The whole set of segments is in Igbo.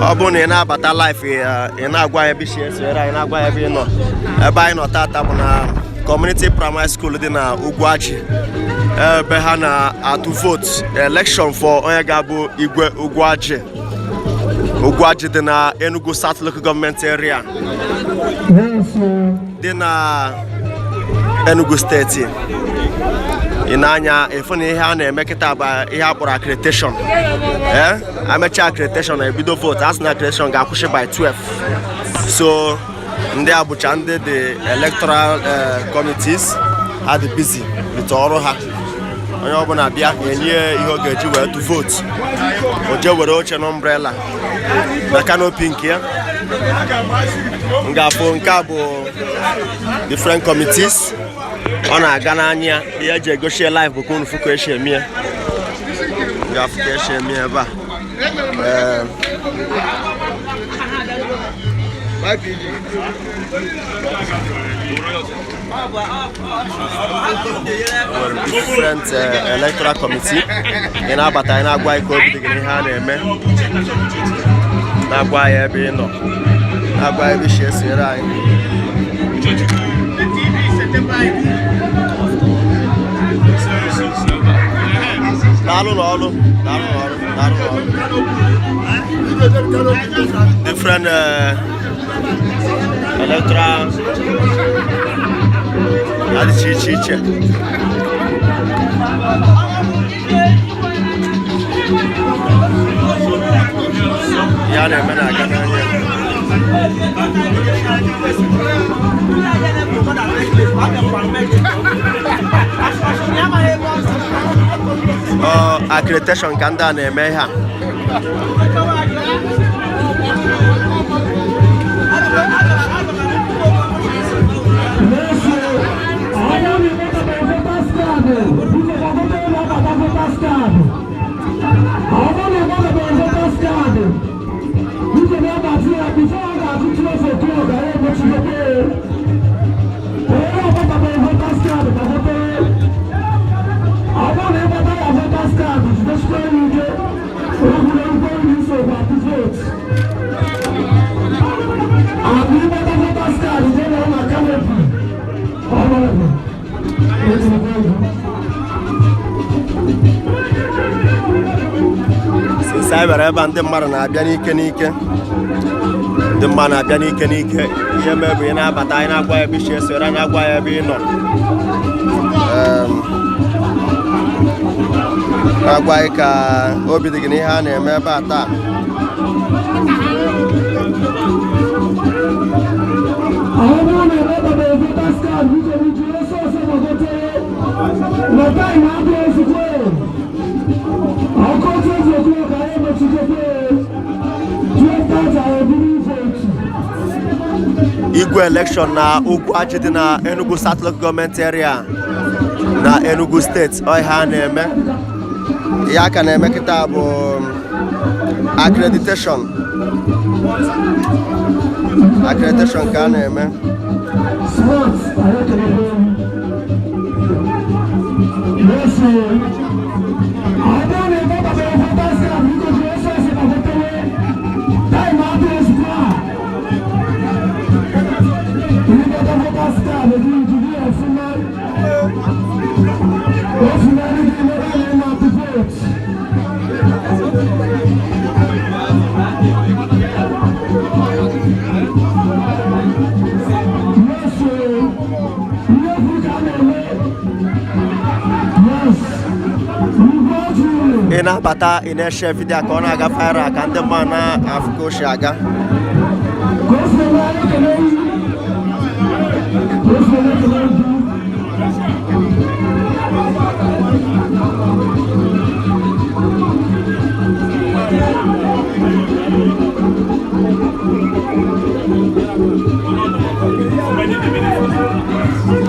Ọ bụrụ na ị na-abata live, ị na-agwa anyị ebe i si esonyere anyị, na-agwa anyị ebe ị nọ. Ebe anyị nọ tata bụ na Community Primary School dị na Ugwuaji, ebe ha na-atụ vote election for onye ga-abụ igwe Ugwuaji. Ugwuaji dị na Enugu South Local Government Area dị na Enugu steeti. Ị na-anya ịfụ na ihe a na-eme kịta bụ ihe a kpọrọ accreditation. Ee, amecha accreditation na ebido vote. A sị na accreditation ga-akwụsị by 12, so ndị a bụcha ndị the electoral committees. Ha dị busy with ọrụ ha. Onye ọbụla bịa, enye ya ihe ọ ga-eji wee tụ vote. O jee were oche na umbrella na canopy nke ya. M ga-afụ nke a bụ different committees. Ọ na-aga n'anya ya. Ihe eji egosi ya live bụ ka unu fụ ka esi eme ya. M ga-afụ ka esi eme ya ebe a. Ee, nwere different electoral committee. Ị na-abata, anyị na-agwa anyị ka obi dị gị n'ihe a na-eme, na-agwa anyị ebe ị nọ, na-agwa anyị ebe i si esonyere anyị. Daalụ n'ọlụ, daalụ n'ọrụ, daalụ n'ọrụ. Different electoral adịcha iche iche. Ya na-eme na-aga n'anya. Ọ accreditation ka ndị a na-eme ihe a. Since anyị bịara ebe a, ndị mmadụ na-abịa n'ike n'ike, ndị mmadụ na-abịa n'ike n'ike. Ihe mee bụ ị na-abata, anyị na-agwa ya ebe i si esoro anyị, agwa ya ebe ị nọ, na-agwa anyị ka obi dị gị n'ihe a na-eme ebe a taa. Ọ bụrụ na ịnatabeghị voters card, biko jiri ọsọ ọsọ gbagote na time adịghị ezigbo. Ọkụ 12 o'clock anyị emechikekwe, 12:30 anyị ebido vote. Igwe election na Ugwuaji dị na Enugu South Local Government Area na Enugu steeti. Ọ ihe a na-eme, ihe a ka na-eme kịta bụ accreditation. Accreditation ka a na-eme. Smart, anyị ekelekwe. Yes, ọ bụrụ na ịnatabeghị voters card, biko jiri ọsọ ọsọ gbagotewe. Time adịghị ezigbo a. Ịnata voters card gị, jiri ya ọfụma. Ofunarị gị n'ebe a na-atụ vote. Yes, ihe kwuru ka a na-eme. Yes, Ugwuaji. Ị na-abata, ị na-eshare video ka ọ na-aga viral, ka ndị mmadụ na-afụ ka o si aga. Ka o si eme, anyị ekele gị. Ka o si eme, ekele gị.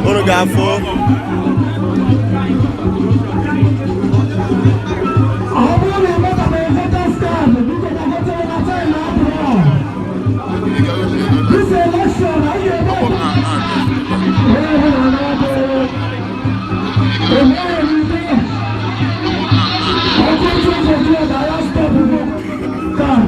Unu ga-afụ. Ọ bụrụ na ịnatabeghị voters card, biko gbagotere na time apụrụ. This election, anyị ga-eme onye ọbụla na-abụ enweghị ike. Ọkụ 12 o'clock anyị stop card.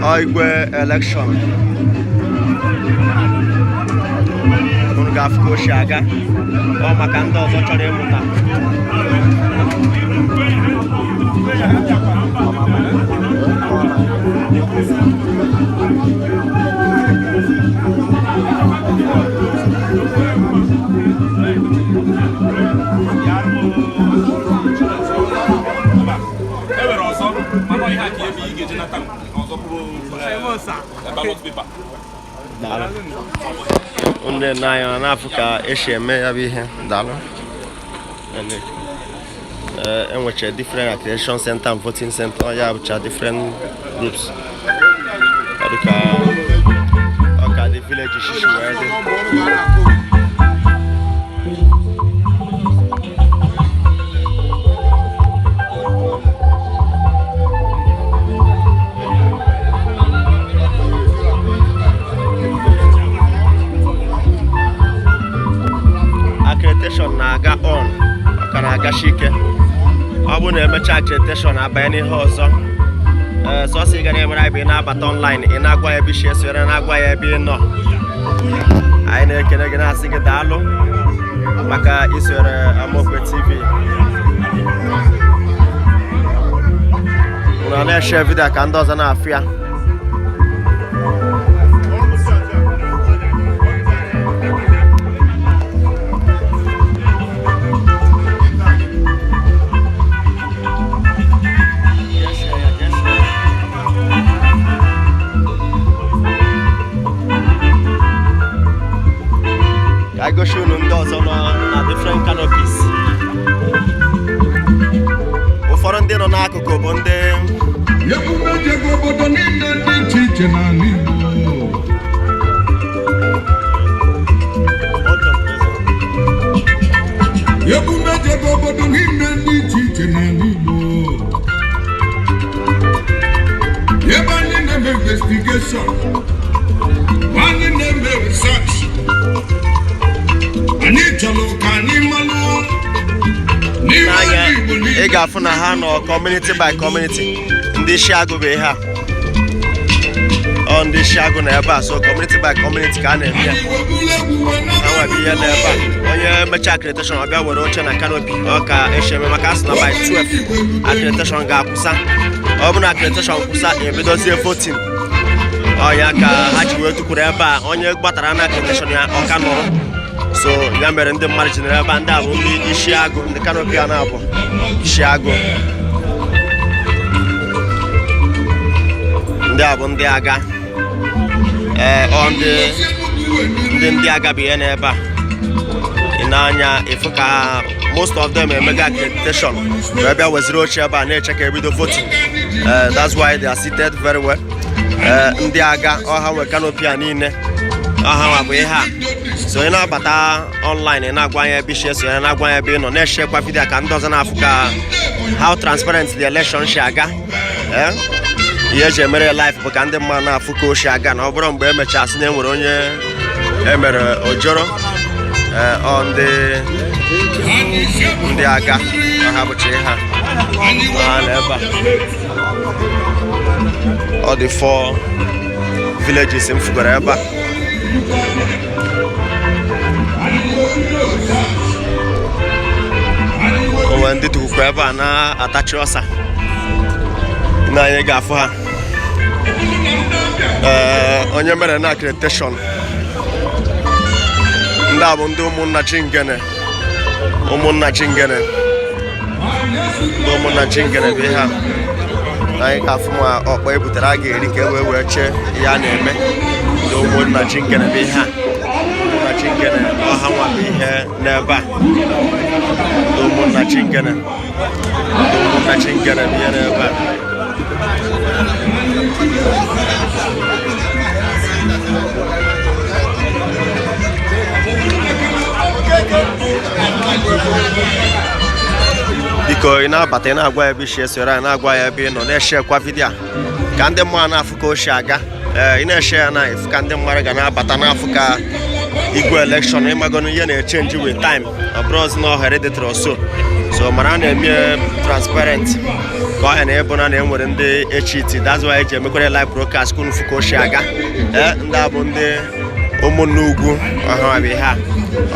Ọ igwe election. Unu ga-afụ ka o si aga. Ọ maka ndị ọzọ chọrọ ịmụta. E nwere ọzọ, mana ihe a ka ebe ị ga-eji nata ọzọ bụrụ ballot paper. Daalụ. Unu na-ene anya ọ na-afụ ka esi eme ya bụ ihe. Daalụ. Ee, enwecha different accreditation center and voting center. Ọ ya bụcha different groups. Ọ dị ka ọ ka dị village shishi wee dị. Accreditation na-aga on, ọ ka na-agashi ike. Ọ bụrụ na emecha accreditation, abanye n'ihe ọzọ. Ee, sọsọ ị ga na-emere anyị bụ ị na-abata online, ị na-agwa ya ebe isi esonyere, na-agwa ya ebe ị nọ. Anyị na-ekele gị, na-asị gị daalụ maka isonyere Amaokwe TV. Unu na-eshare video ka ndị ọzọ na-afụ ya. Ka anyị gosi unu ndị ọzọ nọ na different canopies. Ụfọdụ ndị nọ n'akụkụ bụ ndị Emume jego obodo niile dị iche iche n'ala Igbo. Emume jego obodo niile dị iche iche n'ala Igbo. Ebe anyị na-eme investigation, anyị na-eme research, anyị chọrọ ka anyị malụ n'ime N'anya ala Igbo niile. ị ga-afụ na ha nọ community by community. Ndị isi agụ bụ ihe a. Ọ ndị isi agụ na ebe a, so community by community ka a na-eme ya. Anyị weburu egwu wee Ha nwere ihe n'ebe a. Onye mechaa accreditation, ọ bịa were oche na canopy. Ọ ka esi eme, maka asị na by 12 accreditation ga-akwụsa. Ọ bụ na accreditation kwụsa, ebidozie voting. Ọ ya ka ha ji wee tukwuru ebe a. Onye gbatara na accreditation ya, ọ ka nọrọ. So ya mere ndị mmadụ ji nọrọ ebe a. Ndị a bụ ndị isi agụ, ndị canopy a na-abụ isi agụ. Ndị a bụ ndị agha. Ee, ọ ndị agha bụ ihe n'ebe a. Ị na-anya ịfụ ka most of them emega accreditation wee bịa weziri oche ebe a na-eche ka ebido voting. That's why they are seated very well. Ndị agha ọha nwe canopy a niile, ọha nwa bụ ihe a. So ị na-abata online, ị na-agwa anyị ebe isi eso ya, na-agwa anyị ebe ị nọ, na-eshekwa video ka ndị ọzọ na-afụ ka how transparent the election si aga. Ihe eji emere ya live bụ ka ndị mmadụ na-afụ ka o si aga, na ọ bụrụ mgbe emechaa sị na e nwere onye emere ojoro. Ee, ọ ndị agha ọha bụcha ihe ha ha na ebe a. Ọ dị four villages m fugara ebe a. O nwere ndị tukwukwa ebe a na-atachi ọsa na anyị ga-afụ ha. Ee, onye mere na accreditation, ndị a bụ ndị ụmụnna Chingene. Ụmụnna Chingene, ndị ụmụnna Chingene bụ ihe a. Anyị ga-afụ ma ọkpọ e butere a ga-eri ka e wee wee chee ihe a na-eme. Ndị ụmụnna Chingene bụ ihe a. Ụmụnna Chingene, ọha nwa bụ ihe n'ebe a. Ndị ụmụnna Chingene, ndị ụmụnna Chingene bụ ihe n'ebe a. Biko, ị na-abata, ị na-agwa ya ebe isi esoro anyị, na-agwa ya ebe ị nọ, na-eshekwa video ka ndị mmadụ na-afụ ka o si aga. Ee, ị na-eshe ya na efu ka ndị mmadụ ga na-abata n'afụ ka igwe election. Ịmagonu ihe na-echange with time. Ọ bụrụ ọzọ na ohere dịtara so so mara a na-eme transparent. Ka ọhịa na ịbụ na na enwere ndị echiti, that's why eji emekwere live broadcast ka unu fụ ka o si aga. Ee, ndị a bụ ndị ụmụnne ugwu ọha bụ ihe a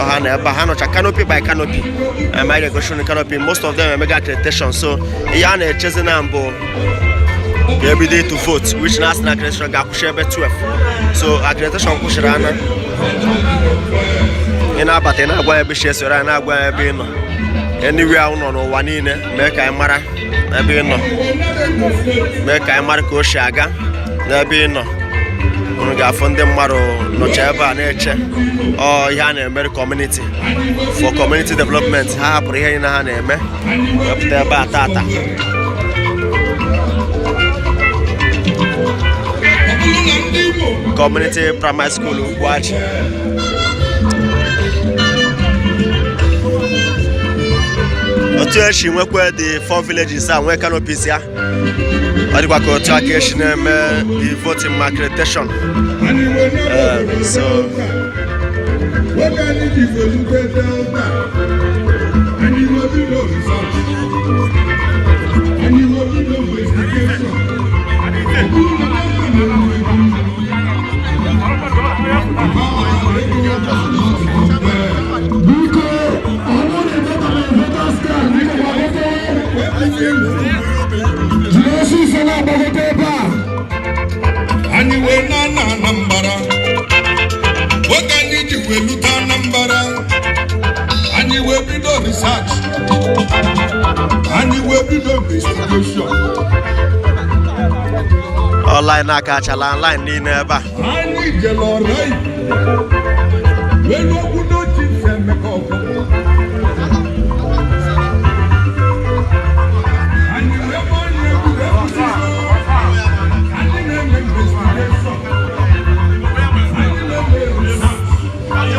ọha na ebe a ha nọcha canopy by canopy. Anyị ga-egosi unu canopy. Most of them emega accreditation, so ihe a na-echezi na mbụ ka ebido ịtụ vote, which na asị na accreditation ga-akwụsị ebe 12, so accreditation kwụsịrị ana. Ị na-abata, ị na-agwa ya ebe isi esoro anyị, na-agwa ya ebe ị nọ. Anywhere ahụ nọ n'ụwa niile, mee ka anyị mara ebe ị nọ, mee ka anyị mara ka o si aga n'ebe ị nọ. Unu ga-afụ ndị mmadụ nọcha ebe a na-eche. Ọ ihe a na-emere community, for community development. Ha hapụrụ ihe niile ha na-eme, wepụta ebe a tata. Ọ bụrụ na ndị Igbo Community Primary School Ugwuaji. Otu esi nwekwa the four villages a nwee canopies ya, ọ dịkwa ka otu aka esi na-eme the voting ma accreditation. Anyị wee So oge anyị ji welute Delta, anyị wee bido research, anyị wee bido investigation. Ọ bụrụ na Delta na-ewu ego, Biko, ọ bụrụ na ịvotabeghị voters card, biko gbagote. Jiri ọsịsọ na-agbagote ebe a. Anyị wee na na Anambra. Oge anyị ji wee lute Anambra, anyị wee bido research, anyị wee bido investigation. Online aka achala line niile ebe a. Anyị jere Ọraifite wee lụọ n'otu ife Emeka Ọfọ. Anyị wee gbaa onye egwuregwu, anyị na-eme investigation, anyị na-eme research. Anyị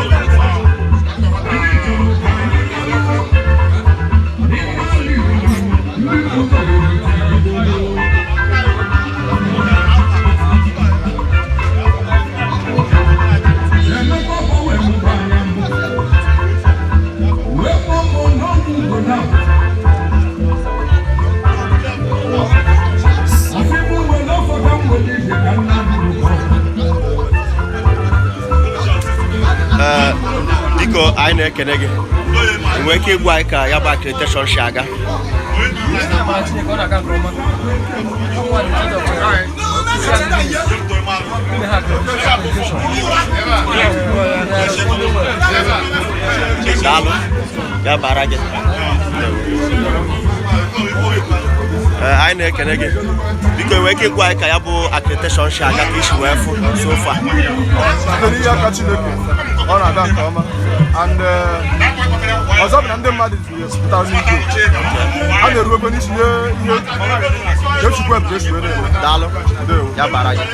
chọrọ ka anyị mara n'ime ala Igbo ndị ụzọ were. Emeka Ọfọ wee mụba anya mbụ wee kpọọ mụ n'ọgwụ ugo na ọsị mụ wee n'ọfọ ka m were ije ka nna m bụ. Ee, biko, anyị na-ekene gị. Ị nwere ike ịgwa anyị ka ya bụ accreditation si aga? Amara Chineke, ọ na-aga nke ọma. Ọnwa dị in charge of ime ha accreditation. Daalụ, ya bara gị. Ee, anyị na-ekene gị. Biko, ị nwere ike ịgwa anyị ka ya bụ accreditation si aga, ka isi wee fụ so far? Site n'ihe aka Chineke, ọ na-aga nke ọma. And ọzọ bụ na ndị mmadụ pụtara n'igwe, a na-eruwekwe n'isi ihe ihe ka echukwu ka esi were eme. Daalụ. Ndewo. Ya bara gị.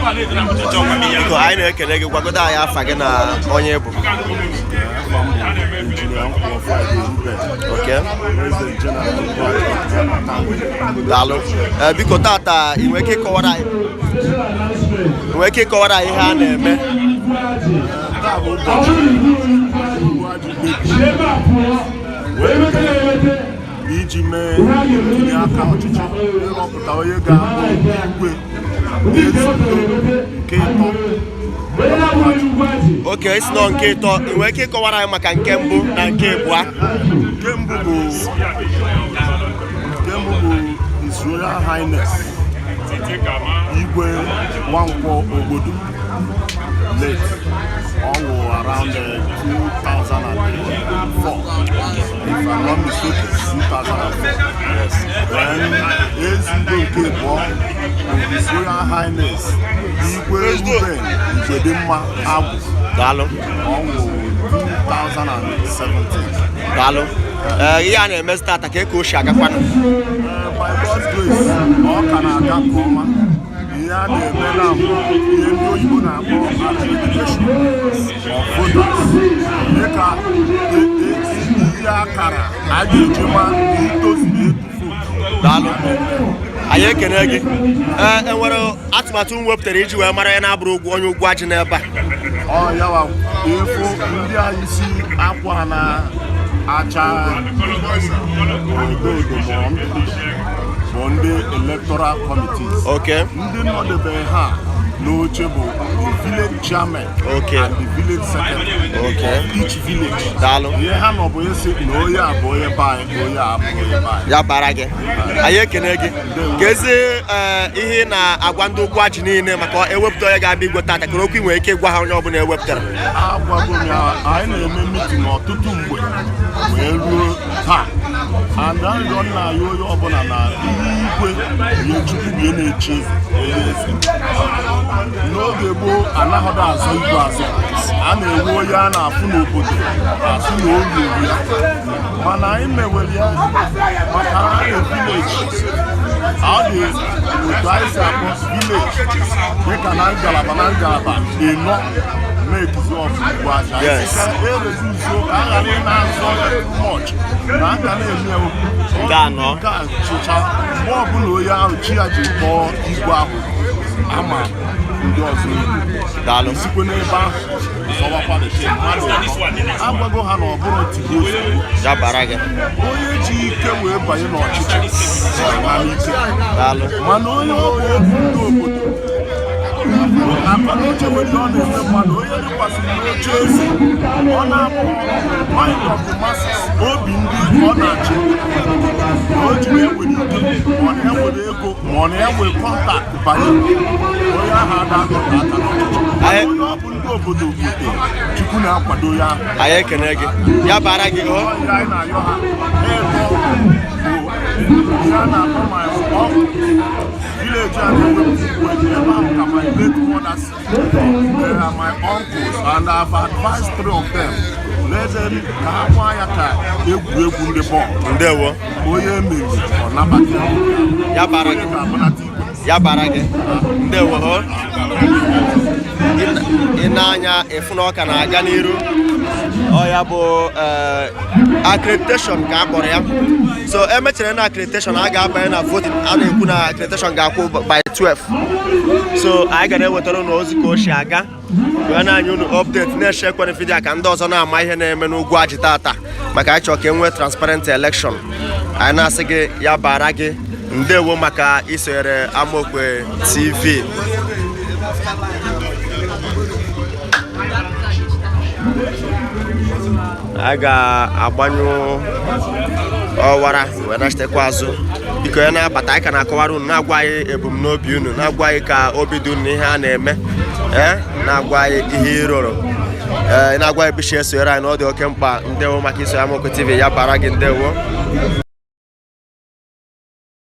Biko, anyị na-ekele gị. Gwagodo anyị afa gị na onye bụ. Okay. Daalụ. Ee, biko, tata ị nwere ike ịkọwara anyị ihe a na-eme? Taa bụ ụbọchị Ugwuaji kpebiri iji mee ntuli aka ọchịchị, ịrọpụta onye ga-abụ igwe ezigbo nke ịtọ. Oke isi nọ nke ịtọ, ị nwere ike ịkọwara anyị maka nke mbụ na nke abụọ? Nke mbụ bụ His Royal Highness Igwe Nwankwọ Ogbodo, late, ọ wụ around 2004, if I'm not mistaken, 2004. Yes. Then ezigbo nke abụọ bụ His Royal Highness Igwe Ruben Igwedimma Agwụ. Daalụ. Ọ wụ 2017. Daalụ. Ee, ihe a na-eme tata, ka eke ochie agakwanụ? By God's grace, ọ ka na-aga nke ọma. Ihe a na-eme na mbụ, ihe ndị oyibo na-akpọ accreditation of voters, dịka ihe akara a ga-eji ma itozuru ịtụ vote. Daalụ. Anyị ekene gị. Ee, enwere atụmatụ m wepụtara iji wee mara ya na-abụrụ ụgwọ onye Ugwuaji n'ebe a? Ọ yawa ịfụ ndị anyị si akwa na-acha odo odo ma ọ ndụ bụ ndị electoral committees. Ndị nọdebe ha n'oche bụ the village chairman and the village secretary of each village. Daalụ. Ihe ha nọ bụ ịsị na onye a bụ onye be anyị, na onye a bụ onye be anyị. Ya bara gị. Anyị ekene gị. Ka ezi ihe ị na-agwa ndị Ugwuaji niile maka ewepụta onye ga-abịa igwe tata, kere okwu ị nwere ike ịgwa ha, onye ọbụla ewepụtara? Agwago m ya, anyị na-eme meeting ọtụtụ mgbe wee ruo taa, and arịrịọ nna anyị, onye ọbụla na ihe igwe ihe Chukwu bụ ihe na-echi onye eze. N'oge gboo, anaghọdọ azọ igwe azọ. A na-enwe onye a na-afụ n'obodo, asị na o ruru ya, mana anyị mewere ya maka ha na village ọ dị otu anyị si akpọ village, dịka na ngalaba na ngalaba ịnọ na-ekuzi ọfụ Ugwuaji. Anyị sị ka ereduzo ka a ghara ị na-azọ ya too much, na a ga na-eme okwu Nke anọ. Nke a chịcha, mgbe ọbụla onye ahụ chi ya ji kpọọ igwe ahụ, ama ndị ọzọ igwe. Daalụ. Sikwe n'ebe ahụ zọwakwa the thing. Mmadụ ịtọ. Agwago ha na ọ bụrụ tigbuo ozugbo. Ya bara gị. Onye ji ike wee banye n'ọchịchị na n'ike. Daalụ. Mana onye ọ bụ okwu ndị obodo akọnuche nwere ihe ọ na-eme mmadụ, onye dịkwasịrị n'oche eze, ọ na-abụ mind of the masses, obi ndị ọ na-achị, na o jiri ewere ike, ma ọ na-ewere ego, ma ọ na-ewe contact banye, onye ahụ ada akọta aka n'ọchịchị. Mana onye ọ bụ ndị obodo butere, Chukwu na-akwado ya ahụ. Anyị ekene gị. Ya bara gị o. Ihe anyị na-ayọ ha ego bụ ihe a na-akpọ my uncle village a na-ewepụ ebe ahụ ka my late mother si. They are my uncles, and I've advised three of them, let them ka ha gbaa ya ka egwuregwu ndị bọọlụ. Ndewo. Onye emeri, ọ nabata ya. Ya bara gị. Onye ga-abụnata igwe. Ya bara gị. Ndewo o. Ị na-anya ịfụ na ọka na-aga n'iru. Ọ ya bụ accreditation ka a kpọrọ ya. So emechara na accreditation, a ga-abanye na voting. A na-ekwu na accreditation ga-akwụ by 12, so anyị ga na-ewetara unu ozi ka o si aga, wee na-anya unu update, na-eche ekwere video ka ndị ọzọ na-ama ihe na-eme n'Ugwuaji tata, maka anyị chọrọ ka e nwee transparent election. Anyị na-asị gị ya bara gị. Ndewo maka isonyere Amaokwe TV. A ga-agbanyụ ọwara wee nachitekwa azụ. Biko, ya na-abata, anyị ka na-akọwara unu, na-agwa anyị ebumnobi unu, na-agwa anyị ka obi dị unu n'ihe a na-eme, ee, na-agwa anyị ihe ịrụrụ, ee, na-agwa anyị bishi esonyere anyị na ọ dị oke mkpa. Ndewo maka iso Amaokwe TV. Ya bara gị. Ndewo.